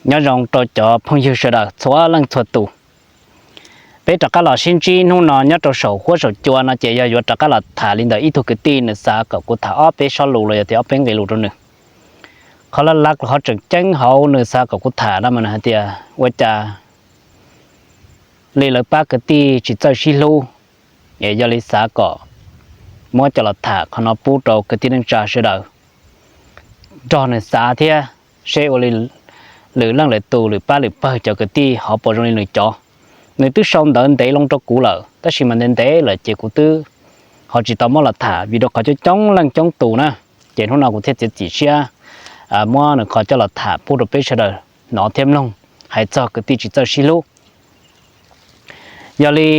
Nyob zoo rau cov phooj ywg sawv daws txhua leej txhua tus. Peb rov qab los sib ntsib hnub no nyob rau saum huab saum cua no ces yog yuav rov qab los tham li ntawm ib tug kwv tij nws xav kom kuv tham ob peb sob lus los yog tias ob peb nqe lus rau nws. Qhov laj laj qhov tseem ceeb hauv nws xav kom kuv tham no mas nws hais tias ua cas li lawv pab kwv tij tsis txawj sib hlub, es yog li xav kom muab coj los tham qhov no pub rau kwv tij neej tsa sawv daws nrog nws xav thiab, seb ua li lwm leej lwm tus lwm pab lwm pawg cov kwv tij ho puas zoo li nws cov. Nws twb sau ntawv ntev loo rau kuv lawm tab sis mas ntev ntev lawm ces kuv twb ho tsis tau muab los tham vim rau qhov coob coob leej coob tus na. Ces hnub no kuv thiaj txiav txim siab muab nws qhov coj los tham pub rau peb sawv daws hnov thiab mloog, hais txog kwv tij tsis txawj sib hlub. Yog li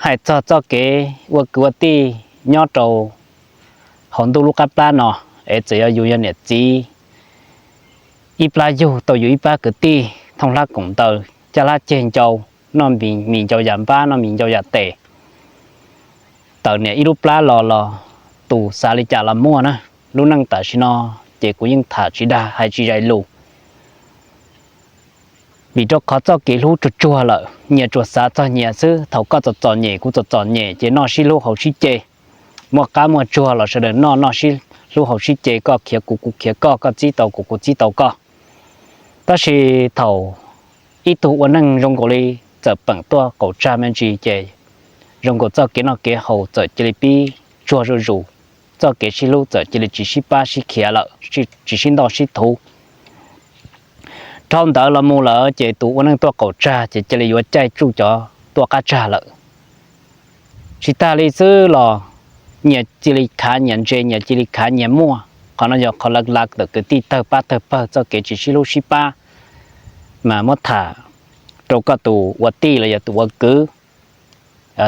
hais txog txoj kev ua kwv ua tij nyob rau hauv ntuj lub qab plab no, es txawm yog yus yog niam txiv ib plab yug tau yus ib pab kwv tij thooj hlab koom ntawv caj hlab ceg ncau, noj mis ncau yam npab noj mis ncau yam tes, tawm niam ib lub plab los los tus xav li cas los muaj na. Lub neej tam sim no ces kuv yeej tham tsis dag hais tsis zais lus, vim rau qhov txoj kev hlub tsuag tsuag lawm nyias tsuas xav txog nyias xwb. Thaum koj txom txom nyem kuv txom txom nyem ces noj sib hlub haus sib ce, muaj qab muaj tsuag los sawv daws noj noj sib hlub haus sib ce, koj khiav kuv kuv khiav koj, koj txib tau kuv kuv txib tau koj. Tab sis thaum ib tug ua neeg zoo nkaus li txawm peem tuaj qaum tsag me ntsis ces zoo nkaus txoj kev noj kev haus txawm cia li pib tsuag zuj zus, txoj kev sib hlub txawm cia li tsis sib pab sib khiav lawm, tsis sib ntoj sib thuv. Dhau ntawd los mus lawm ces tus ua neej tuaj qaum tsag ces cia li yuav caij tsuj cov tuaj qab tsag lawm. Tsis tag li xwb los nyias cia li khav nyias ntse, nyias cia li khav nyias muaj. Qhov no yog qhov lav lav ntawm kwv tij tawg pab tawg pawg txoj kev tsis sib hlub sib pab, mas muab tham rau koj tus ua tij los yog tus ua kwv,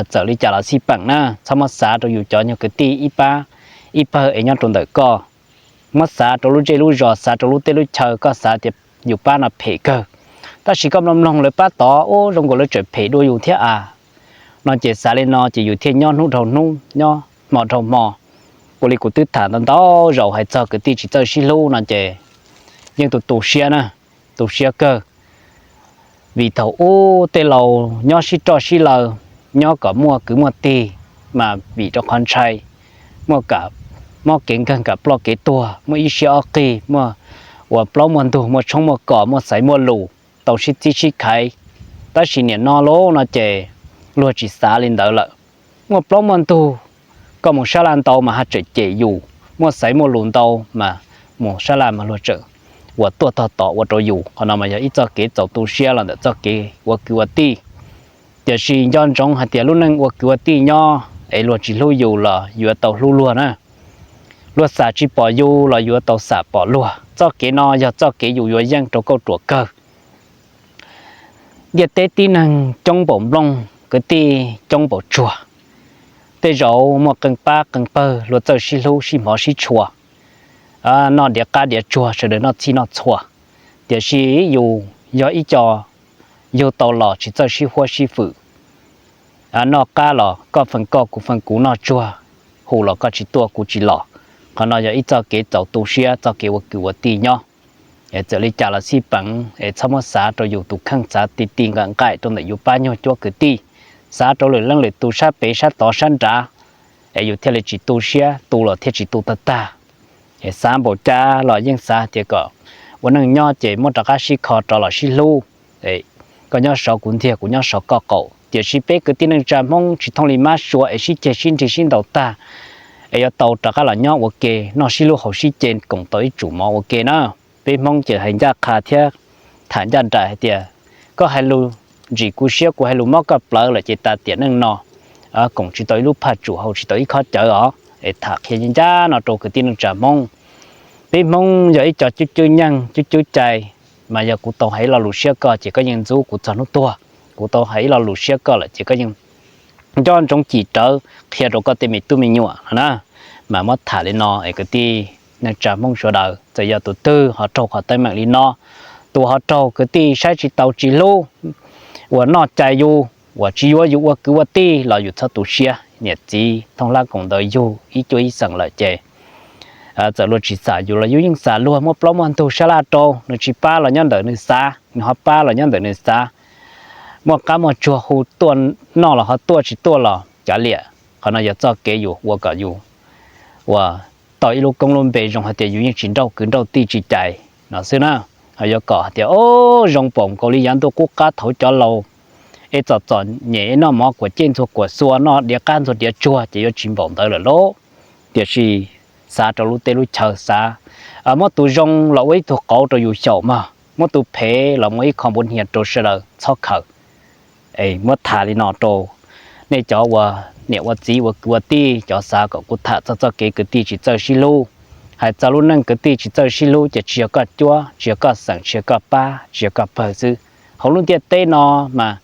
txawm li cas los xij peem na, txhob muab xav rau yus cov nyuag kwv tij ib pab ib pawg es nyob rau ntawm koj. Muab xav rau lub zej lub zos, xav rau lub teb lub chaw, koj xav tias yus pab no phem kawg, tab sis koj mloog mloog lawv pab tod ua zoo nkaus lawv tseem phem dua yus thiab as, no ces xav li no ces yus thiaj nyob hnub dhau hnub, nyob hmo dhau hmo. Ua li kuv twb tham ntau ntau zaus hais txog kwv tij tsis txawj sib hlub no ces yeej tu tu siab na, tu siab kawg. Vim thaum ub tej laus nyob sib roj sib law, nyob kom muaj kwv muaj tij, mas vim rau qhov ntshai muaj kam mob kev nkeeg kam ploj kev tuag, muaj ib siab ob qig, muaj ua plaub muaj ntug, muaj tshoob muaj kos, muaj xaiv muaj lus, tau sib txib sib khaiv. Tab sis nim no lauj no ces luag tsis xav li ntawd lawm. Muaj plaub muaj ntug, koj mus sab laj ntau mas haj tseem cem yus, muaj xaiv muaj lus ntau mas mus sab laj mas luag tseem ua tuaj tog tod ua rau yus. Qhov no mas yog ib txoj kev txaus tu siab los ntawm txoj kev ua kwv ua tij. Tiam sis nco ntsoov hais tias lub neej ua kwv ua tij nyob es luag tsis hlub yus los yuav tau hlub luag na. Luag xam tsis pom yus los yuav tau xam pom luag. Txoj kev no yog txoj kev yus yuav yeej rau kauj ruam kawg. Ntiaj teb tib neeg coob npaum nplooj, kwv tij coob npaum tsuag. Tej zaum muaj qee pab qee pawg luag txawj sib hlub sib hmov sib tshua, noj diav qab diav tsuag, sawv daws noj txhij noj txhua. Tiam sis yus yog ib co yug tau los tsis txawj sib huab sib hwm. Noj qab los koj feem koj kuv feem kuv, noj tsuag hu los koj tsis tuaj kuv tsis los. Qhov no yog ib txoj kev txaus tu siab txoj kev ua kwv ua tij nyob. Es txawm li cas los xij peem es txhob muab xav rau yus tus kheej, xav ti ti nqaim nqaim rau ntawm yus pab nyuag cuab kwv tij, xav rau lwm leej lwm tus sab pem sab tod sab nrad, es yus thiaj li tsis tu siab, tu los thiaj tsis tu tag tag. Es xav npaum cas los yeej xav tias kom ua neej nyob ces muab rov qab sib kho rov los sib hlub. Koj nyob saud kuv ntiag, kuv nyob saud koj qaum. Tiam sis peb kwv tij neej tsa Hmoob tsis thooj li mab sua es sib ceg sib nrig sib ntaus tag, es yuav tau rov qab los nyob ua ke noj sib hlub haus sib ce koom tau ib tsum mov ua ke na. Peb Hmoob ces hais ncaj qha thiab tham ncaj nraim hais tias koj hais lus ntsim kuv siab, kuv hais lus mob koj plawv lawm ces tas tiam neej no, koom tsis tau ib lub phaj tsum, haus tsis tau ib khob cawv os. Es tham qhia ncaj ncaj no rau kwv tij neej tsa Hmoob. Peb Hmoob yog ib co cub cub nyeej cub cub cai, mas yog kuv tau hais ib lo lus siab koj ces koj yeej ntxub kuv txog hnub tuag. Kuv tau hais ib lo lus siab koj lawm ces koj yeej nco ntsoov cim rawv qhia rau koj tej me tub me nyuam no na. Mas muab tham li no es kwv tij neej tsa Hmoob sawv daws, txawm yog tus twg ho raug qhov teeb meem li no, tus ho raug kwv tij saib tsis taus tsis hlub, uas noj cai yus, uas tsis yuav yus ua kwv ua tij los yus txhob tu siab. Niam txiv thooj hlab koom ntawv yug ib cuab ib xeem lawm ces txawm luag tsis xam yus los yus yeej xam luag, muaj plaub muaj ntug sab laj rau, nws tsis pab los nyob ntawm nws xav, nws ho pab los nyob ntawm nws xav, muaj qab muaj tsuag hu tuaj noj los ho tuaj, tsis tuaj los kav liam. Qhov no yog txoj kev yus ua kom yus uas tau ib lub koob lub npe zoo hais tias yus yeej tsis nrauj kwv nrauj tij tsis cais no xwb na. Ho yuav kom hais tias o zoo npaum nkaus li yav ntuj qub qab thaum cov laus es txom txom nyem es noj mov kuam cej ntxuag kuam xua, noj diav qab ntxuag diav tsuag ces yuav tsis npaum ntawd lawm lauj. Tiam sis xav rau lub teb lub chaw, xav muab tus zoo los ua ib tug qauv rau yus xyaum mog, muab tus phem los ua ib qho npuv hniav rau sawv daws txhob khaws. Muab tham li no rau nej cov ua niam ua txiv ua kwv ua tij, cov xav kom kuv tham txog txoj kev kwv tij tsis txawj sib hlub. Hais txog lub neej kwv tij tsis txawj sib hlub ces tsis yog koj cuab, tsis yog koj xeem, tsis yog koj pab, tsis yog koj pawg xwb. Hauv lub ntiaj teb no mas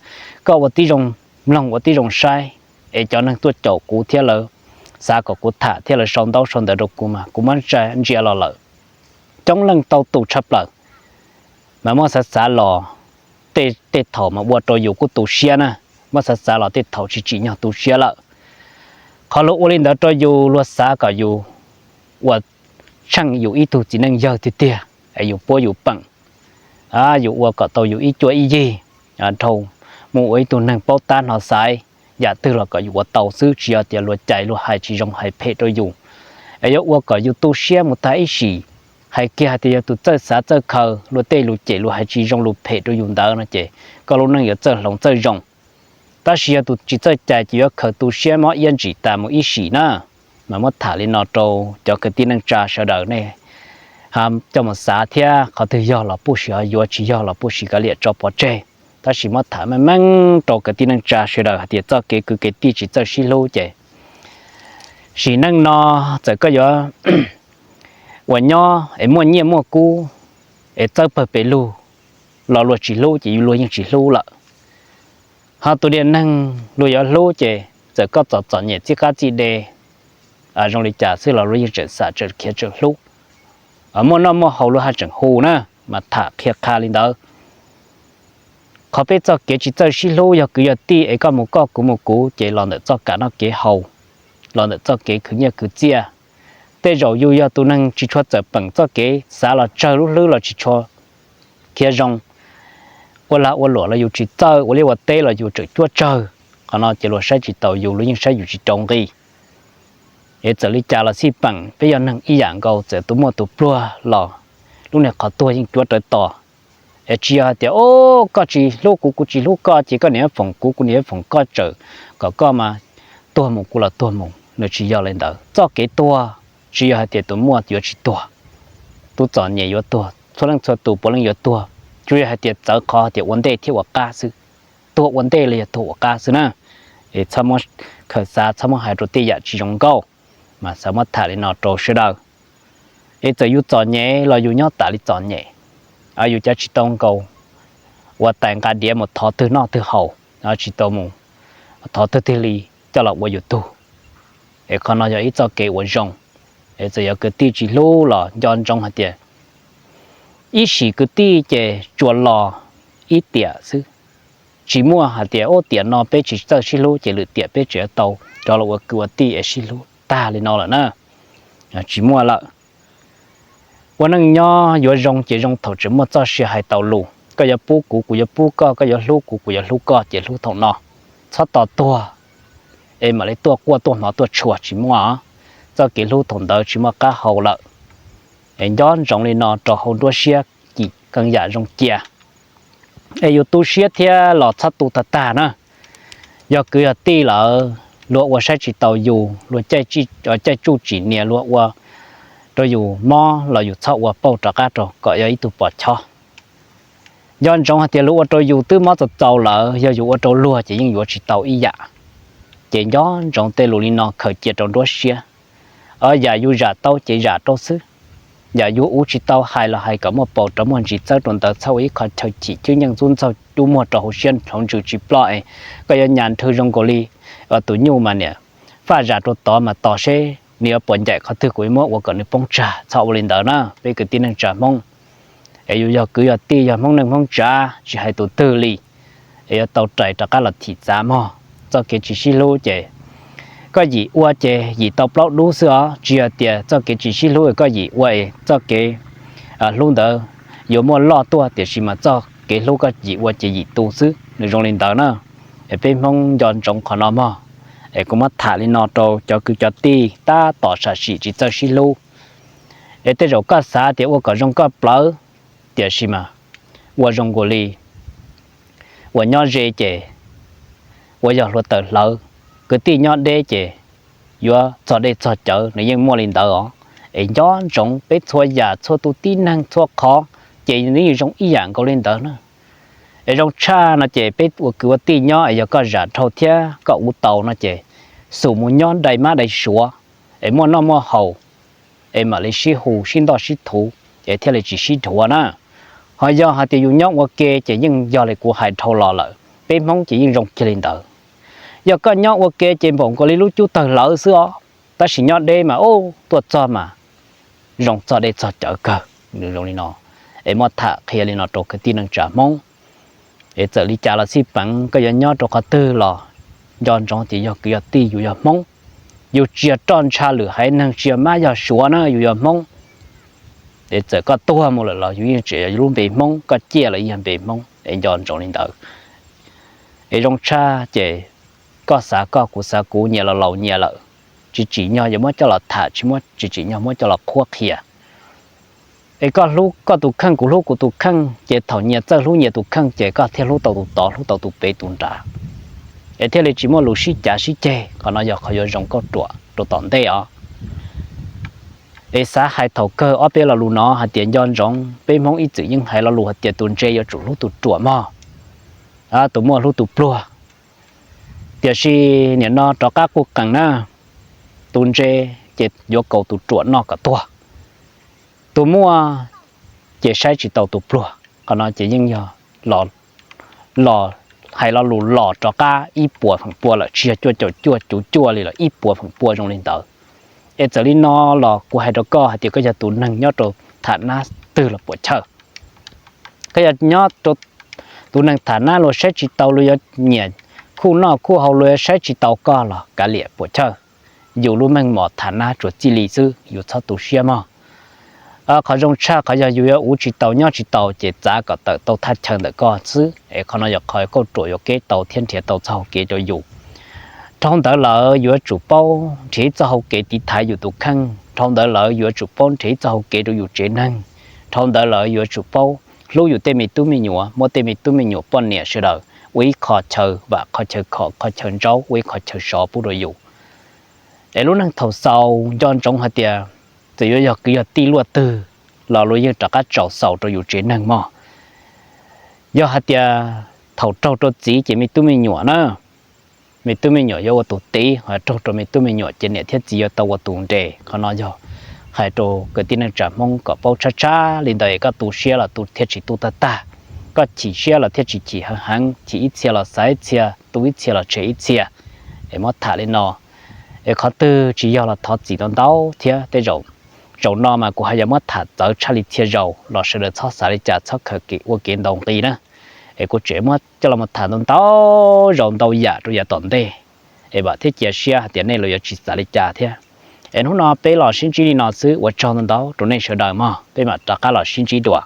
koj ua tib zoo mloog ua tib zoo saib, es cov neeg tuaj caum kuv thiab lawv xav kom kuv tham thiab lawv sau ntaub sau ntawv rau kuv mas kuv muab ntsia los lawm, coob leej tau tus tshaj plaws. Mas muab xav xav los tej thaum mas ua rau yus kuj tu siab na, muab xav xav los tej thaum tsis tsim nyog tu siab lawm. Qhov luag ua li ntawd rau yus, luag xav kom yus ua tsheej yus ib tug txiv neej yawg tiag tiag, es yus puab yus peem, yus ua kom tau yus ib cuab ib yig, dhau mus ua ib tug neeg paub tab hnov xaiv, yam twg los kom yus ua tau xwb, tsis yog tias luag cais luag hais tsis zoo hais phem rau yus. Es yuav ua kom yus tu siab mus tag ib sim. Hais kiag hais tias yog tus txawj xav txawj khaws, luag tej lus cem lus hais tsis zoo lus phem rau yus ntawd no ces koj lub neej yuav txawj hloov txawj zoo. Tab sis yog tus tsis txawj cais ces yuav khaws tu siab mob iab ntsim tas mus ib sim na. Mas muab tham li no rau cov kwv tij neej tsa sawv daws nej coj mus xav thiab, qhov twg yog los puj sim ho yuav, tsis yog los puj sim kav liam tso pov tseg. Tab sis muab tham meej meej rau kwv tij neej tsa sawv daws hais tias txoj kev kwv kev tij tsis txawj sib hlub ces sim neej no txawm koj yuav uas nyob es muaj nyiaj muaj kub es txawb pawg pes lug los luag tsis hlub ces yus luag yeej tsis hlub lawm. Ho tus niag neeg luag yuav hlub ces txawm koj txom txom nyem txij qab txij de zoo li cas xwb los luag yeej tseem xam tseem khiav tseem hlub. Muaj noj muaj haus luag haj tseem hu na, mas tham qhia qha li ntawd. Qhov peb txoj kev tsis txawj sib hlub yog kwv yog tij es koj mus koj kuv mus kuv ces los ntawm txoj kev noj kev haus, los ntawm txoj kev khwv nyiaj khwv txiaj. Tej zaum yus yog tus neeg tsis tshua txawm peem txoj kev xav los tsawg lub hlwb los tsis tshua khiav zoo, ua lag ua luam los yus tsis txawj, ua liaj ua teb los yus tseem cuab tsawg. Qhov no ces luag saib tsis taus yus, luag yeej saib yus tsis rau nqi. Es txawm li cas los xij peem, peb yog neeg ib yam nkaus, txawm tus muaj tus pluag los lub niag qhov tuag yeej cuab rawv tos. Es tsis yog hais tias o, koj tsis hlub kuv, kuv tsis hlub koj ces koj niam foom kuv, kuv niam foom koj tsawm kom koj mas tuag mus kuv los tuag mus, nws tsis yog li ntawd. Txoj kev tuag tsis yog hais tias tus muaj yuav tsis tuag, tus txom nyem yuav tuag, txhua leej txhua tus puav leej yuav tuag, tsuas yog hais tias txawv qhov hais tias ua ntej thiab ua qab xwb, tuag ua ntej los yog tuag ua qab xwb na. Es txhob muab khaws xav, txhob muab hais rau tej yam tsis zoo nkauj, mas xav muab tham li no rau sawv daws. Es txawm yus txom nyem los yus nyob tas li txom nyem, yus cav tsis tau nkaus ua tais nqa diav mus thov twg noj twg haus, tsis tau mus thov twg twg li coj los ua yus tug. Es qhov no yog ib txoj kev uas zoo. Es txawm yog kwv tij tsis hlub los nco ntsoov hais tias ib sim kwv tij ces tsuas los ib tiam xwb. Tsis muaj hais tias ub tiam no peb tsis txawj sib hlub ces lwm tiam peb tseem yuav tau rov los ua kwv ua tij es sib hlub tag li no lawm na. Tsis muaj lawm. Ua neej nyob yuav zoo ces zoo thaum tseem muaj txoj sia hais tau lus. Koj yuav pub kuv, kuv yuav pub koj, koj yuav hlub kuv, kuv yuav hlub koj ces hlub thaum no. Txhob tos tuag es mam li tuaj quaj tuaj hnov tuaj tshua, tsis muaj. Txoj kev hlub thaum ntawd tsis muaj qab hau lawm. Es nco ntsoov li no rau hauv nruab siab, cim qee yam zoo cia. Es yus tu siab thiab los txhob tu tag tag na. Yog kwv yog tij lawm, luag ua saib tsis taus yus, luag caij tsuj tsim nias, luag ua rau yus mob los yus txhob ua pauj rov qab rau kom yog ib tug pos chob. Nco ntsoov hais tias luag ua rau yus twb mob txaus txaus lawm, yog yus ua rau luag ces yeej yuav tsis tau ib yam. Ces nco ntsoov tej lus li no khaws cia rau nruab siab. Yam yus zam tau ces zam rau xwb. Yam yus ua tsis tau hais los hais kom muaj paus rau muaj ntsis txawb rau ntawd, txhob ua ib qho chaw chim cwb nyeej ntxub ntxaug cub muag rau hauv siab hauv ntsws tsis ploj es koj yuav nyas nrhw zoo nkaus li tus nyuj mas niam faj zam rau tod mas tos seb nws yuav puas ncaim qhov twg kuv yuav muab ua kom nws poob tsag. Txhob ua li ntawd na peb kwv tij neej tsa Hmoob. Es yus yog kwv yog tij, yog Hmoob neej Hmoob tsav, tsis hais tus twg li, es yuav tau rais rov qab los thim txav mog. Txoj kev tsis sib hlub ces Koj yim ua ces yim tau plaub dub xwb os, tsis yog tias txoj kev tsis sib hlub koj yim ua es txoj kev hlub ntawd yuav muaj loj tuaj, tiam sis mas txoj kev hlub koj yim ua ces yim tu xwb, nws zoo li ntawd na. Es peb Hmoob nco ntsoov qhov no mog. Es kuv muab tham li no rau cov kwv cov tij tab tom sam sim tsis txawj sib hlub. Es tej zaum koj xav tias ua kom zoo koj plawv, tiam sis mas ua zoo nkaus li uas nyob ze ces uas yog hluav taws hlawv, kwv tij nyob deb ces yuav txog dej txog cawv, nws yeej muaj li ntawd os. Es nco ntsoov peb txhua yam txhua tus tib neeg txhua qhov ces nws yeej zoo ib yam nkaus li ntawd na. Es zoo tshaj no ces peb ua kwv ua tij nyob es yog koj zam dhau thiab koj uv tau no ces xum mus nyob dai mab dai suav, es muaj noj muaj haus, es mam li sib hu sib ntoj sib thuv, es thiaj li tsis sib dhuav na. Ho yog hais tias yus nyob ua ke ces yeej yog li kuv hais dhau los lawm, peb Hmoob ces yeej zoo kiag li ntawd. Yog koj nyob ua ke ces npaum nkaus li lub cub tawg hlawv xwb os, tab sis nyob deb mas ub tuaj txog mas zoo txog dej txog cawv kawg, nws zoo li no. Es muab tham qhia li no rau kwv tij neej tsa Hmoob. Es txawm li cas los xij peem, koj yuav nyob rau qhov twg los nco ntsoov tias yog kwv yog tij, yus yog Hmoob. Yus tsis yog roj ntsha lwm haiv neeg, tsis yog mab yog suav na, yus yog Hmoob. Es txawm koj tuag mus lawm los yus yeej tseem yog lub npe Hmoob, koj ciaj los yog npe Hmoob, es nco ntsoov li ntawd. Es zoo tshaj ces koj xav koj, kuv xav kuv, nyias los laus nyias lawm, tsis tsim nyog yuav muab coj los tham, tsis muab, tsis tsim nyog muab coj los qhuab qhia. Es koj hlub koj tus kheej, kuv hlub kuv tus kheej, ces thaum nyias txawj hlub nyias tus kheej ces koj thiaj hlub tau tus tod, hlub tau tus pem tus nrad, es thiaj li tsis muaj lus sib cav sib ceg. Qhov no yog qhov yuav zoo kauj ruam rau tom ntej os. Es xav hais thaum kawg ob peb lo lus no hais tias nco ntsoov, peb Hmoob ib txwm yeej hais lo lus hais tias tus ntse yuav tsum hlub tus ruam mog, tus muaj hlub tus pluag. Tiam sis nim no rov qab quj qees na, tus ntse ces yuav kaus tus ruam noj kom tuag, tus muaj ces saib tsis taus tus pluag. Qhov no ces yeej yog los hais lo lus los rov qab ib puas feem pua lawm, tsis yog cuaj caum cuaj cuv cuaj li lawm, ib puas feem pua zoo li ntawd. Es txawm li no los kuv hais rau koj hais tias koj yog tus neeg nyob rau tham nab twg los puam chawj. Koj yog nyob rau tus neeg tham nab luag saib tsis taus, luag yuav nyiam khuj noj khuj haus luag yuav saib tsis taus koj los kav liam puam chawj. Yus lub meej mom tham nab tsuas txij li xwb, yus txhob tu siab mog. Qhov zoo tshaj qhov yog yus yuav uv tsis taus nyob tsis taus ces txav kom tawm tau thaj chaw ntawm koj xwb, es qhov no yog qhov kauj ruam yuav keb tau thiab nrhiav tau txoj hau kev rau yus. Dhau ntawd lawm yuav tsum paub nrhiav ib txoj hau kev tiv thaiv yus tus kheej, dhau ntawd lawm yuav tsum paub nrhiav ib txoj hau kev rau yus tsev neeg, dhau ntawd lawm yuav tsum paub hlub yus tej me tub me nyuam, muab tej me tub me nyuam poj niam sawv daws ua ib qho chaw vam, qho chaw khom, qho chaw ntsaub, ua ib qho chaw sov pub rau yus. Es lub neej thaum xaus nco ntsoov hais tias txawm yuav yog kwv yog tij luaj twg los luag yeej rov qab tsaus xaus rau yus tsev neeg mog. Yog hais tias thaum raug rau txiv ces me tub me nyuam na, me tub me nyuam yuav ua tus tiv, ho raug rau me tub me nyuam ces niam thiab txiv yuav tau ua tus nres. Qhov no yog hais rau kwv tij neej tsa Hmoob kom paub tshab tshab li ntawd es koj tu siab los tu thiaj tsis tu tag tag, koj chim siab los thiaj tsis chim heev heev, chim ib txhia los xav ib txhia, tu ib txhia los tshem ib txhia. Es muab tham li no, es qhov twg tsis yog los thov txim ntau ntau thiab. Tej zaum zaum no mas kuv haj yam muab tham txawv tshaj li txhia zaus los sawv daws txhob xav li cas, txhob khaws kev ua kev ntaus nqi na. Es kuv tseem muab coj los tham ntau ntau zaus ntau yam rau yav tom ntej, es vam thiab cia siab hais tias nej los yuav tsis xav li cas thiab. Es hnub no peb los sib ntsib li no xwb, ua tsaug ntau ntau rau nej sawv daws mog, peb mam rov qab los sib ntsib dua.